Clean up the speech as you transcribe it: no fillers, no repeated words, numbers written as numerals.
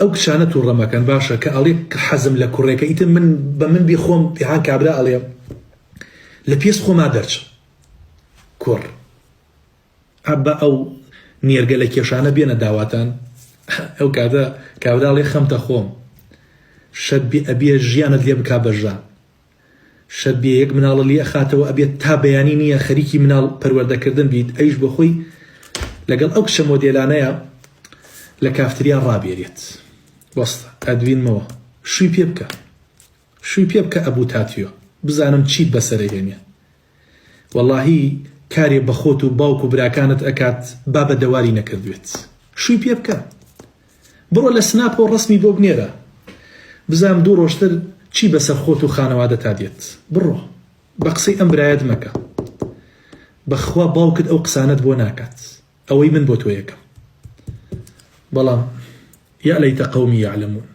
ئەو کچانە توڕە مەکەن باشە کە ئەڵێ حەزم لە کوڕێکە ئیتر من بە من بی خۆم هان کابرا ئەڵێ لە پێست خۆما دەرچم کوڕ ئەبا ئەو نێرگە لە کێشانە بێنە داواتان ئەو کاتە کابرا ئەڵێ خەمتە خۆم شەت بێ ئەبێ ژیانت لێ بکا بەژان شەت بێ یەک مناڵە لێ ئەخاتەوە ئەبێت تا بەیانی نییە خەریکی مناڵ پەروەردەکردن بیت ئەویش بۆ خۆی لەگەڵ ئەو کچە مۆدێلانەیە لە کافتریا ڕابێرێت وەستە ئەدوینمەوە شووی پێ بکە شووی پێ بکە ئەبوو تاتیۆ بزانم چیت بەسەرەهێنێ وەڵاهی کارێ بە خۆت و باوک و براکانت ئەکات با بە دەواری نەکردوێت شووی پێ بکە بڕۆ لە سناپەوە ڕەسمی بۆ بنێرە بزانم دوو ڕۆژتر چی بەسەر خۆت و خانەوادەتا دێت بڕۆ بە قسەی ئەم برایەت مەکە بەخوا باوکت ئەو قسانەت بۆ ناکات ئەوەی من بۆ تۆ یەکەم بەڵام یا لەیتە قەومی یعلمون.